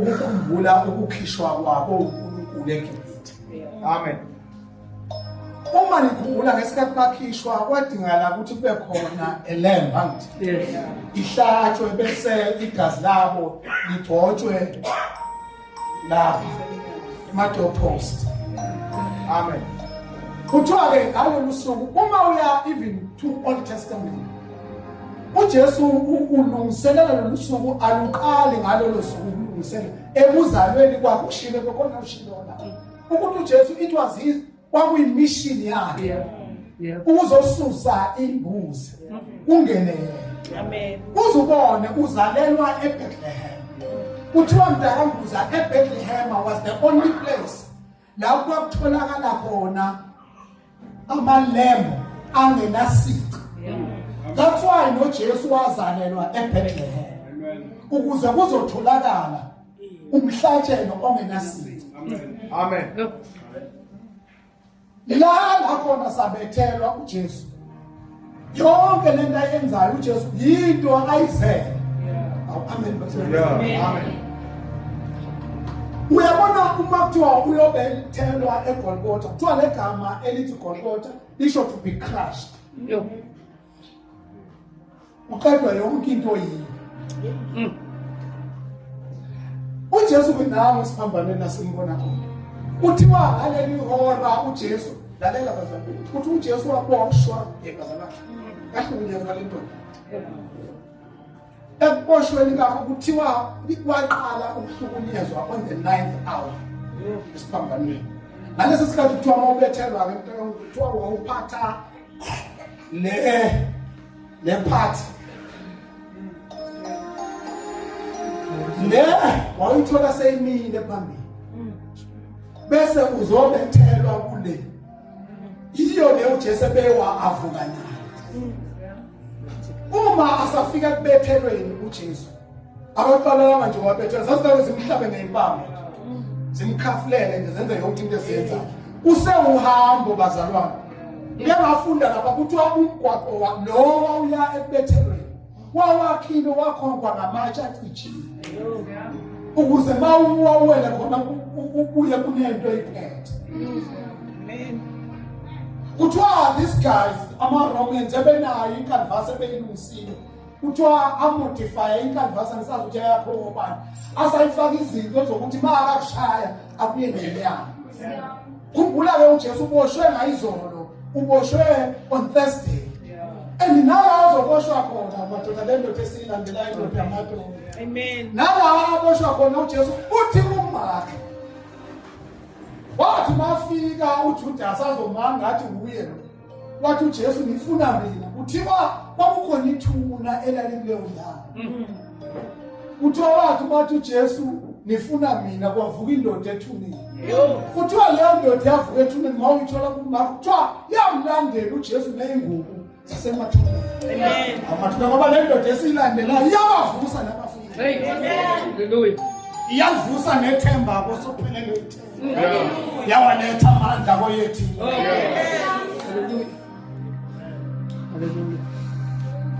Ukukhumbula ukukhishwa kwabo uNkulunkulu eGibhithe. Amen. Uma nikhumbula ngesikhathi bakhishwa kwadingakala ukuthi kube khona a lamb, angithi? Yes. Ihlatshwe bese igazi labo ligcotshwe lapha ema-doorpost. Amen. Kuthiwa-ke ngalolu suku uma uya even to Old Testament, uJesu ulungiselela lolu suku, aluqali ngalolo suku ukulungiselela ekuzalweni kwakhe. Ushilo bekhona, ushilo la ukuthi uJesu it was his, kwakuyimission yakhe ukuzosusa imbuzi kungene yena. Amen. Uzubone uzalelwa eBethlehem. Kuthiwa mntakambuza, eBethlehem was the only place la kwakutholakala khona ama-lamb angenasici. That's why noJesu wazalelwa eBethlehem, ukuze kuzotholakala umhlatshelo ongenasici. Amen. La khona sabethelwa uJesu. Yonke lento ayenzayo uJesu yinto ayizele. Awu, amen bazalwane. Yeah. Amen. Uyabona, uma kuthiwa uyobethelwa eGolgotha, kuthiwa legama elithi Golgotha lisho to be crushed. Uqedwa yonke into yini. UJesu kunawo siphambaneni nasimbona khona. Kuthiwa ngaleli hora uJesu, lalela bazalwane, kuthi uJesu waboshwa yebazalwane, kahlukunyezwa le ndoda. Ekuboshweni kakho kuthiwa waqala ukuhlukunyezwa on the ninth hour esiphambanweni. Ngalesi sikhathi kuthiwa uma ubethelwa-ke, kuthiwa wawuphatha le part le wawuyithola seyimile phambili, bese uzobethelwa kule. Yiyo le uJesu ebewa avuka nayo. Uma asafika kubethelweni uJesu, abaqalanga nje wabethelwa, zazilokhu zimhlabe ngeimpama, zimkhafulele nje, zenze yonke into eziyenzayo. Usewuhambo bazalwane, ngike ngafunda lapha, kuthiwa umgwaqo lo wawuya ekubethelweni wawakhile wakhonkwa ngamatshe acijile, ukuze uma wawuwele khona ubuye kunento eyiphethe. Kuthiwa these guys, ama-Romans, ebenayo inkanvasi ebeyilungisile. Kuthiwa amodifye inkanvasi, angisazi ukuthi ayakho obani, asayifaka izinto zokuthi ma akakushaya abuye ngenyama. Khumbula-ke, uJesu uboshwe ngayizolo, uboshwe on Thursday, and nala azoboshwa khona madoda, le ndoda esiyilandelayo, indoda yamadoda. Amen. Nala aboshwa khona uJesu, uthi uMark wathi mafika uJudas azomanga ngathi nguye lo, wathi uJesu, "Nifuna mina?" Kuthiwa kwakukhona ithuna elalikuleyo ndawo. Kuthiwa wathi bathi uJesu, "Nifuna mina?" Kwavuka indoda ethuneni. Kuthiwa leyo ndoda yavuka ethuneni, mawuyithola kuMark, kuthiwa yamlandela uJesu neyingubo zasemathuneni. Amen. Amathuna, ngoba le ndoda esiyilandelayo iyabavusa nabafile. Hallelujah. Iyavusa nethemba kosophelelwe ithemba, yawaletha amandla koyethi. Hallelujah. Hallelujah.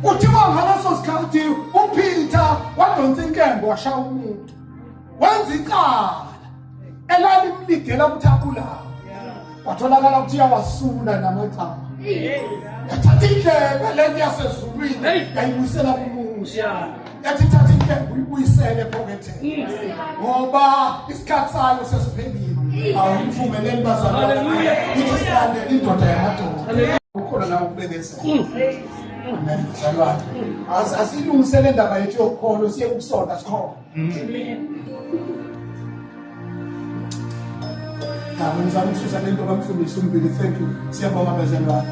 Kuthiwa ngaleso sikhathi uPeter wadonsa inkembo washaya umuntu, wenza icala elalimlidela ukuthi abulawe. Kwatholakala ukuthi uyawasula namacala, yathatha indlebe lento yasezulwini yayibuyisela kumuntu, yathi, "Thatha inkembe uyibuyisele ephoketheni, ngoba isikhathi sayo sesiphelile." Awumvumeleni bazalwane, Hallelujah. ithi silandele indoda yamadoda. Hallelujah. Ukhona nawe ukubekezela. Amen bazalwane. Asilungisele indaba yethu yokukholo, siye ukusonta sikhona. Yabo, ngizama ukususa lento bamfundisi umbili. Thank you, siyabonga bazalwane.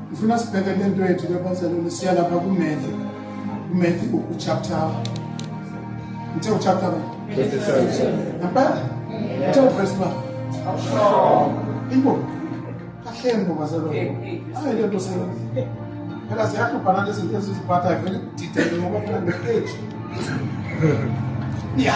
Ngifuna sibheke lento yethu ke bazalwane, siya lapha kuMatthew, kuMatthew uchapter, ngithe uchapter 27. Ngempela ngithe uverse ba ibo kahle mbo bazalwane. Hayi, lento sebenza phela, ziyahlupha nalezi zinto eziziphathayo, vele kudideke ngoba phela ne-age ya.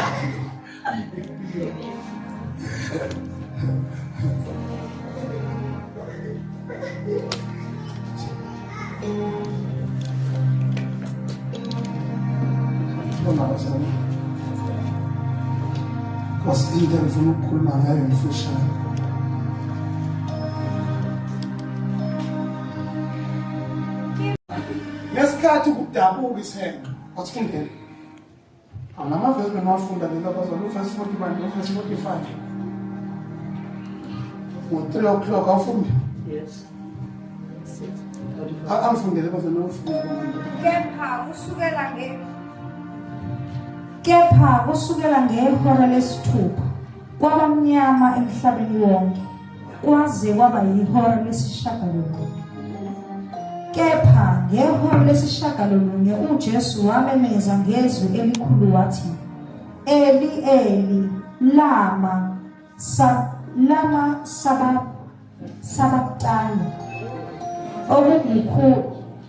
Nkosi, into engifuna ukukhuluma ngayo mfushane. Ngesikhathi kudabuka isihenqo, asifundele. Anamavesi bengiwafunda lelo bazalwane, uvesi 41 novesi 45. Ngo-3 o'clock awufundi? Yes. Angifundele bazalwane, awufunde. Kepha kusukela ngehora lesithupha kwaba mnyama emhlabeni wonke kwaze kwaba yihora lesishagalolunye. Kepha ngehora lesishagalolunye uJesu wamemeza ngezwi elikhulu wathi, Eli, Eli, lama sa lama saba sabaktani,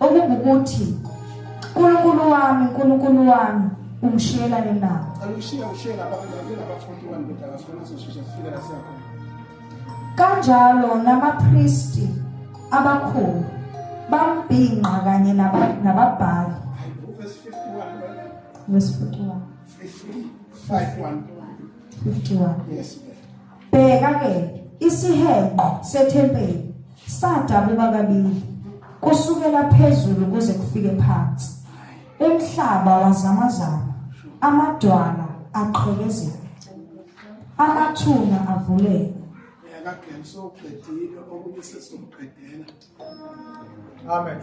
okungukuthi, Nkulunkulu wami, Nkulunkulu wami, ungishiyelani na? Ushiye ushiye lapha lapha 41 ndodana, sifuna sizosheshe sifike la siya khona. Kanjalo nabapristi abakhulu bambhinqa kanye nababhali. Verse 51. Verse 41. 51. 51. Yes. Bheka ke isihenqo sethempeli sadabuka kabili kusukela phezulu kuze kufike phansi. Umhlaba wazamazama, amadwala aqhekezeka, amathuna avuleka. Uyakagela sowuqedile, okunye sesizokuqedela. Amen.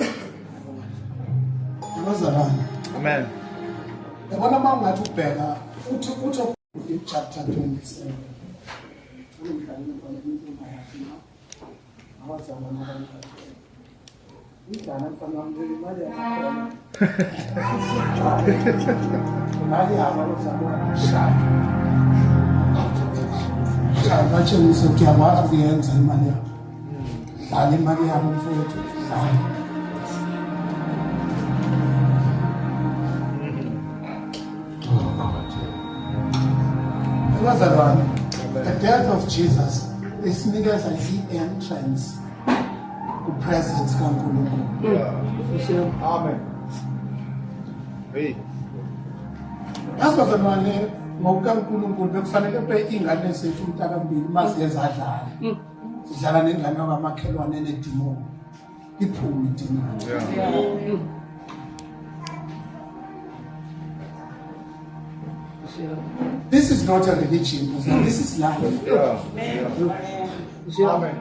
Abazalwane. Amen. Yabona uma ungathi ubheka uthi uthi chapter 27. Idlala mfana wami imali yakhona. Imali yabo abazalwane. Shaya. Shaya batshengise ukuthi uyakwazi ukuyenza imali yakho. Dlala imali yabo mfowethu. Dlala. Abazalwane, the death of Jesus isinikeza i-entrance ku-presence kaNkulunkulu. Amen. Hey. Yazi bazalwane, ngokukaNkulunkulu bekufanele kube iy'ngane zethu umntakambili uma ziye zadlala. Zidlala nengane yakamakhelwane enedimoni. Iphume idimoni. This is not a religion, this is life. Yeah. Amen.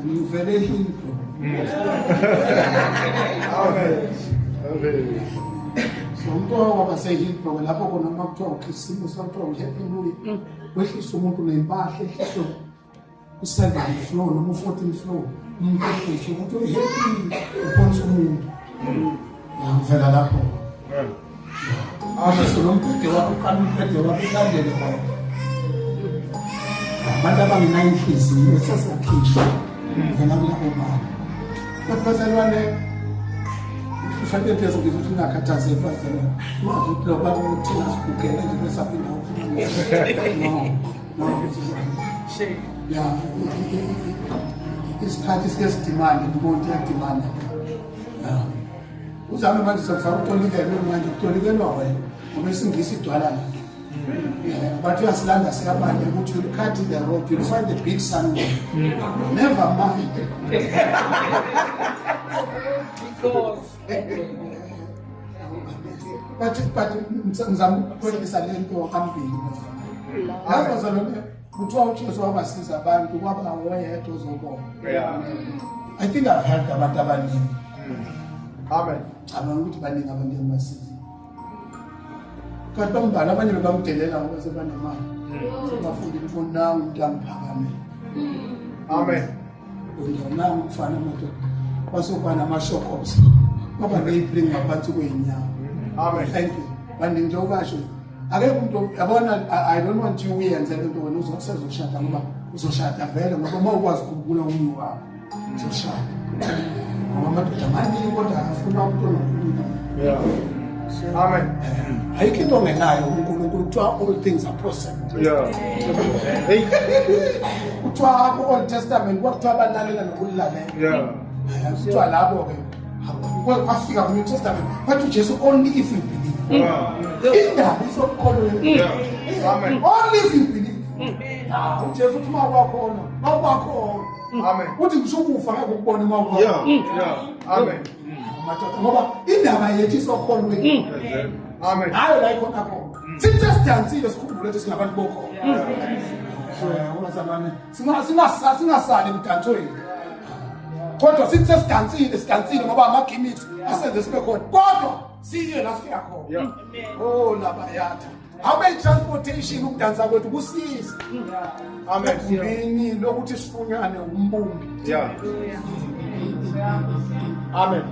Ngivele Hebrew. Amen. Amen. So umuntu owaba seHillbrow lapho khona uma kuthiwa uKhisimusi kuthiwa uHappy New Year wehlisa umuntu nempahla ehliswe ku-seven floor noma u-14 floor, umuntu ehlisa ukuthi uhappy uphonsa umuntu. Ya, ngivela lapho. Amen. So lo mbhede wakho uqala umbhede wakho ulandele wena. Abantu abangenayo inhliziyo sesakhishwa ngivela kulabo baba. Kodwa bazalwane, ufanele nje ngithi ukuthi ningakhathazeki bazalwane. Ungazi ukuthi lo baba uthina sigugele nje bese aphinda ukhuluma. No, no. Ya, isikhathi sike sidimande, umuntu iyadimanda. Ya. Uzame manje sokufaka utolikelwe manje, utolikelwa wena ngoba isingisi idwala la. Yeah, but uyasilanda siyabanye ukuthi you'll cut the road, you'll find the big sun. Never mind. But ngizama ukukhohlisa le nto kambili. Yazi bazalwane, kuthiwa uJesu wabasiza abantu kwaba woyedwa ozobonga. Yeah. I think I've helped abantu abaningi. Amen. Cabanga ukuthi baningi abantu engibasiza. Kanti bambala abanye bebamdelela ngoba sebanemali. Sebafunda imfundo, nangu umuntu angiphakamele. Amen. Nangu umfana amadoda. Basokuba nama-shock-ups. Baba ney'pling ngaphansi kwey'nyawo. Amen. Thank you. Baningi nje okasho. Akekho umuntu yabona, I don't want you uyenze le nto wena uzokusezoshada ngoba uzoshada vele, ngoba uma ukwazi ukukhumbula umntu wakho uzoshada. Ngoba amadoda maningi kodwa afuna umuntu onoNkulunkulu. Yeah. Amen. Ayikho into ongenayo kuNkulunkulu, kuthiwa all things are possible. Yeah. Hey. Kuthiwa ku-Old Testament kwakuthiwa abalalela nokulalela. Yeah. Kuthiwa labo-ke Kwafika ku-New Testament bathi uJesu only if you believe. Indaba isokukholweni. Amen. Only if you believe. Ya, uJesu uthi uma kwakhona, makwakhona. Amen. Uthi ngisho ukufa ngeke ukubone uma kwakhona. Yeah. Yeah. Amen. Madoda ngoba indaba yethu isokholweni. Exactly. Amen. Hayi la ikhona khona. Sithi sesidansile sikhumbule ukuthi singabantu bokholo. Bazalwane, singasali emdansweni. Kodwa sithi sesidansile, sidansile ngoba ama-gimmicks asenze sibe khona. Kodwa siye la sifika khona. Yeah. Oh labayatha. Abe transportation ukudansa kwethu kusiza. Amen. Egumbini lokuthi sifunyane umbumbi. Yeah. Amen.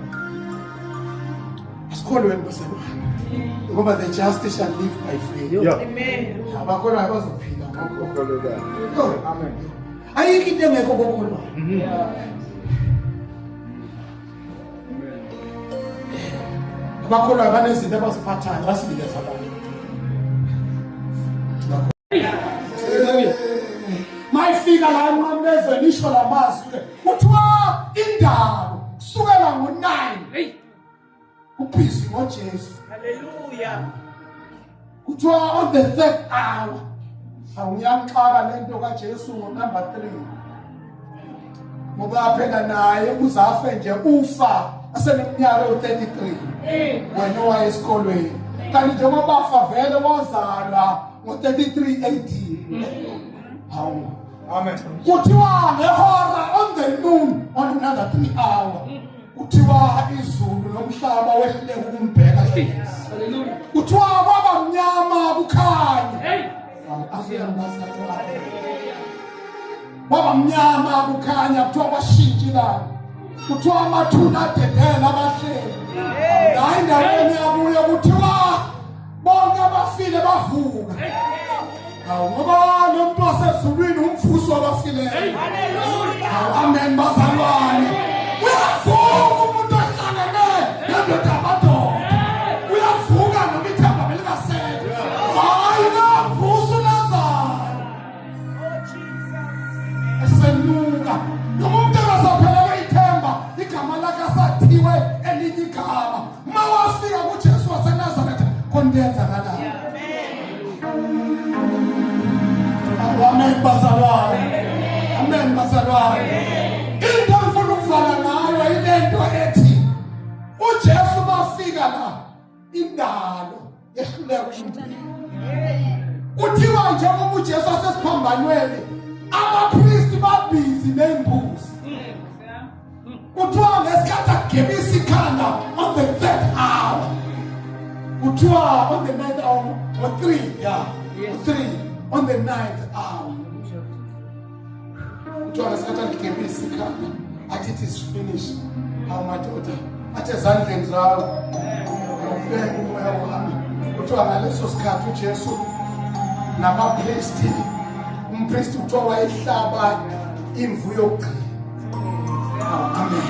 Asikholweni bazalwane. Ngoba the just shall live by faith. Yeah. Abakholwayo bazophila ngokho. Amen. Ayikho into engekho kokholwayo. Abakholwayo banezinto abaziphathayo basinikeza abantu. Mayifika la emnqamlezweni isho lamazwi ke kuthiwa indalo kusukela ngo-9 Hey. ubhizi ngoJesu. Hallelujah. Kuthiwa on the third hour awuyamxaka lento kaJesu ngo-number 3 ngoba phela naye uzafe nje ufa aseneminyaka ewu-33 wena owaye esikolweni kanti njengoba bafa vele wazalwa ngo-33 AD. Hawu. Amen. Kuthiwa ngehora on the noon on another 3 hour kuthiwa izulu nomhlaba wehluleka ukumbheka Jesu. Hallelujah. Kuthiwa kwaba mnyama kukhanya. Hey. Kwaba mnyama kukhanya, kuthiwa kwashintsha ilanga, kuthiwa amathuna adedela abahleli la endaweni yabuye, kuthiwa bonke abafile bavuka. Hawu, ngoba lo muntu wasezulwini umvuso wabafileyo. Hallelujah. Hawu, amen bazalwane. Uyavuka umuntu ohlangene nendoda yamadoda, uyavuka noma ithemba belingasekho. Hayi, uyavusa uLazaro esenuka, noma umuntu engasaphelelwe ithemba, igama lakhe asathiwe elinye igama, uma wafika kuJesu waseNazaretha khona into eyenzakalayo. Amen bazalwane, amen bazalwane. Into engifuna ukuvala ngayo ilento ethi uJesu bafika la indalo yehluleka ukumbheka. Kuthiwa njengoba uJesu asesiphambanweni abapristi babhizi nembuzi. Kuthiwa ngesikhathi agebisa ikhanda on the third hour, kuthiwa on the ninth hour or three, yeah, three on the ninth hour, kuthiwa ngesikhathi aligebisa ikhanda athi it is finished. Hawu madoda, athi ezandleni zawo ngiyawubeka umoya wami. Kuthiwa ngaleso sikhathi uJesu nabapristi, umpristi kuthiwa wayehlaba imvu yokugcina. Amen.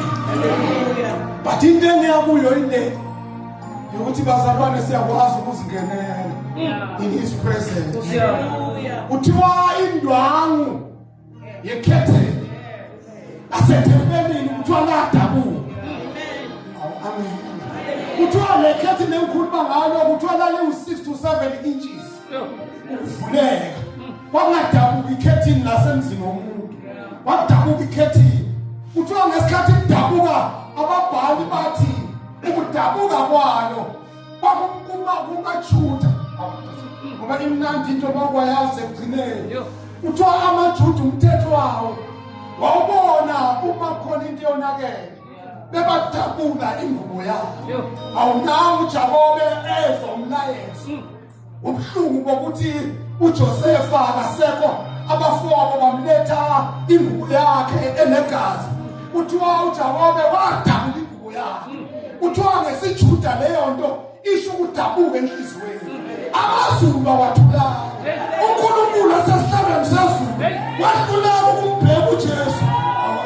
But into engiyakuyo ile yokuthi bazalwane siyakwazi ukuzingenela in his presence. Kuthiwa indwangu yekhetheni asethempelini kuthiwa ladabuka. Amen. Kuthiwa le khethini engikhuluma ngalo kuthiwa laliwu-6 to 7 inches ukuvuleka. Kwangadabuka ikhethini lasemzini womuntu, kwadabuka ikhethini. Kuthiwa ngesikhathi kudabuka, ababhali bathi ukudabuka kwayo kwakukuma kumaJuda, ngoba imnandi into bakwayazi ekugcineni. Kuthiwa amaJuda umthetho wawo wawubona uma khona into yonakele bebadabula ingubo yabo. Awunanga uJakobe ezwa umlayezo ubuhlungu bokuthi uJosefa akasekho, abafowabo bamletha ingubo yakhe enegazi. Kuthiwa uJakobe wadabula ingubo yakhe. Kuthiwa ngesiJuda leyo nto isho ukudabuka enhliziyweni. Amazulu bawathulanga, uNkulunkulu asesihlalweni sezulu wahluleka ukumbheka uJesu.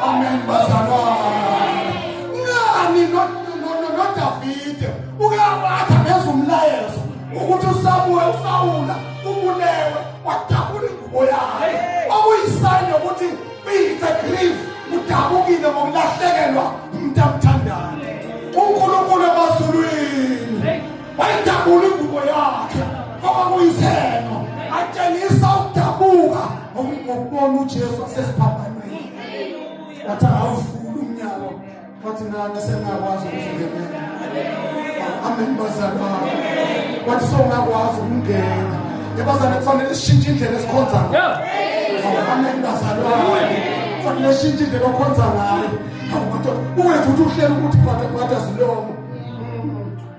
Amen bazalwane. Ngani noDavide uke wathi ngezwa umlayezo ukuthi uSamuel uSawula ubulewe, wadabula ingubo yakhe, okuyisayini yokuthi it's a grief, udabukile ngokulahlekelwa umuntu amthandayo. uNkulunkulu. uJesu asesiphambanweni. Wathi awuvula umnyango, wathi nani sengakwazi ukuzingenela. Amen bazalwane. Wathi songakwazi ukungena. Yabazalwane kufanele sishintshe indlela esikhonza ngayo. Amen bazalwane. Kufanele sishintshe indlela okhonza ngayo. Hawu madoda, ungenzi ukuthi uhlele ukuthi bhata bhata zilomo.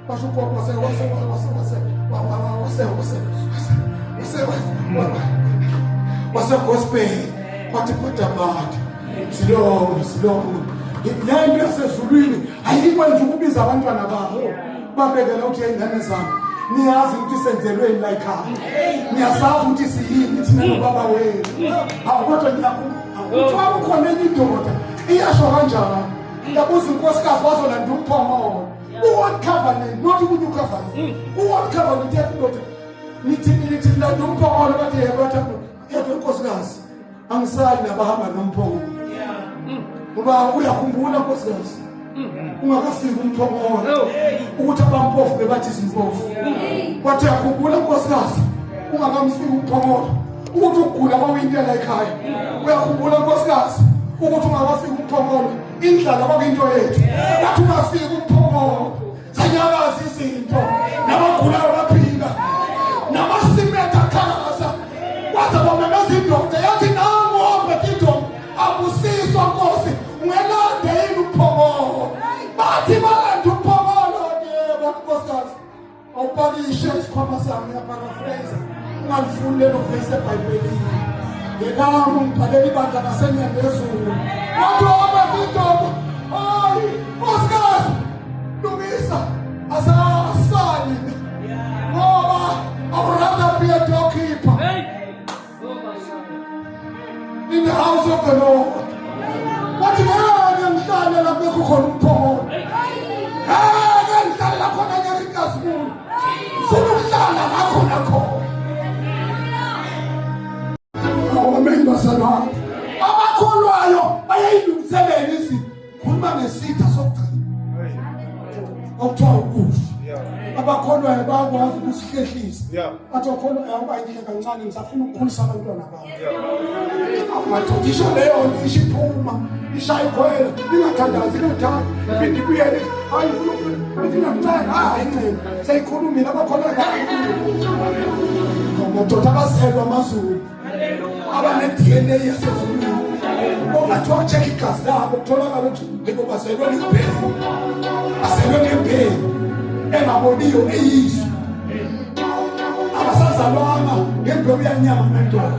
Basho ugogo wase wase wase wase wase wase wase wase wase gospel wathi bhata bhata zilomo zilomo. Le nto yasezulwini ayikwenza ukubiza abantwana babo babekela ukuthi ingane zami niyazi ukuthi senzelweni la ekhaya niyasazi ukuthi siyini thina nobaba wenu hawu kodwa ngiyakuthiwa kukhona enye indoda iyasho kanjani ngabuza unkosikazi wazolanda umphongolo ku-old covenant not ku-new covenant ku-old covenant yathi indoda nithi nithi landa umphongolo bathi yebo bathi yebo unkosikazi angisali nabahamba nomphongolo ngoba uyakhumbula nkosikazi ungakafiki umphongolo ukuthi abampofu bebathi izimpofu wathi uyakhumbula nkosikazi ungakamfiki umphongolo ukuthi ukugula kwakuyintela ekhaya uyakhumbula nkosikazi ukuthi ungakafiki umphongolo indlala kwakuyinto yethu wathi ungafiki umphongolo zanyakaza izinto nabagulayo baphila namasimetha akhalaza kwaze kwamemeza indoda yathi nangu ophethe indoda abusiswa nkosi ungelande yini umphongolo bathi balande umphongolo yebo nkosikazi awupakishe isikhwama sami uyaparaphrase ungalifuni lelo vesi ebhayibhelini ngelami ngibhalela ibandla lasenyandezulu wathi ophethe indoda hayi nkosikazi lungisa asasali ngoba I would rather be a doorkeeper in the house of the Lord. Wathi ngeke ngihlale la kubekho khona umphongolo. Ngeke ngihlale la khona ngeke inkazimulo. Ngifuna ukuhlala la khona khona. Amen bazalwane. Abakholwayo bayayilungiselela izinto. Khuluma ngesitha sokugcina. Okuthiwa ukufa. Abakholwayo bayakwazi ukusihlehlisa. Athi okholwayo awubayinhle kancane ngisafuna ukukhulisa abantwana bami. Madoda isho leyo nto isho iphuma ishaya ikhwela ingathandazi ingathandi iphinde ibuyele hayi ufuna ithi ngiyakuncela hayi ncela seyikhulumile abakholwayo. Madoda abazelwa amazulu abane-DNA yasezulwini ongathiwa kucheck igazi labo kutholakala ukuthi yebo bazelwe ngembewu bazelwe ngembewu engaboniyo eyizwe abasazalwanga ngembewu yanyama nendoda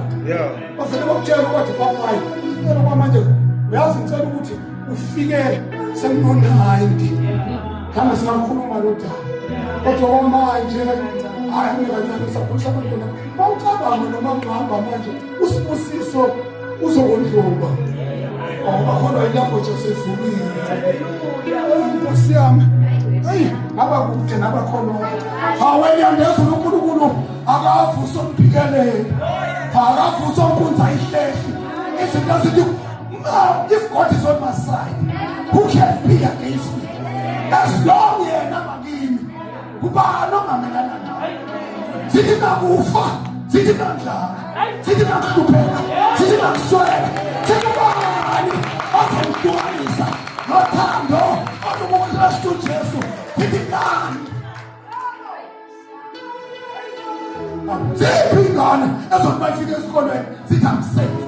bavele bakutshela ukuthi papayi ngicela kwamanje uyazi ngicela ukuthi ufike sekuno-90 mhlawumbe singakhuluma lo daba kodwa kwamanje hayi mina kancane ngisakhulisa abantwana bawucabanga noma ngihamba manje usibusiso uzokondluba awubakholwa ilanguage yasezulwini nkosi yami eyi ngaba kude nabakholwayo hawenyandezulu unkulunkulu akavusa umphikeleli akavusa umkhunza ihlehli izinto ezithi if God is on my side who can be against me as long yena ngakimi ubani ongamelana naye sithi nakufa sithi nandlala sithi nakuhlupheka sithi nakuswela sithi ubani ozongihlukanisa nothando olukukristu jesu sithi nani ziphi ingane ezothi bayifike esikolweni sithi I'm safe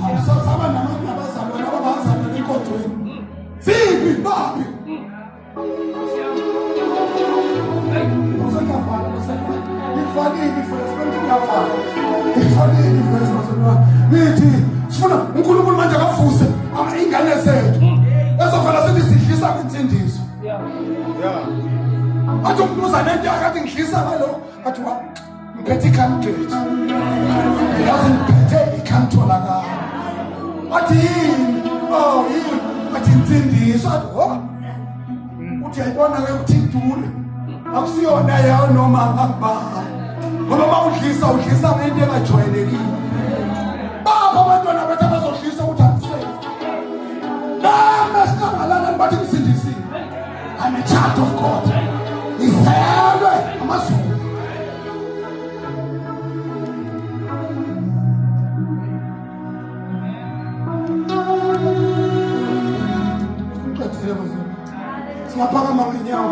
awusasaba nabazalwane ababazalwane enkonzweni ziphi baphi usengiyavala ngivalile ifesi manje ngiyavala ngivalile ifesi bazalwane nithi sifuna uNkulunkulu manje akavuse ingane zethu ezovela sithi sidlisa kwinsindiso athi umuntu uza nento yakhe athi ngidlisa ngalo athi wa ngiphethe ikhamgate yazi ngiphethe ikhamtholakala athi yini oh yini athi insindiso athi ho uthi yayibona-ke ukuthi idule akusiyona yayo noma ngakubala ngoba uma udlisa udlisa ngento engajwayelekile bapha abantwana bethu abazodlisa ukuthi akusefe nami esikangalalani bathi ngisindisiwe I'm a child of God ngizelwe amazulu Singaphakama ngenyawo.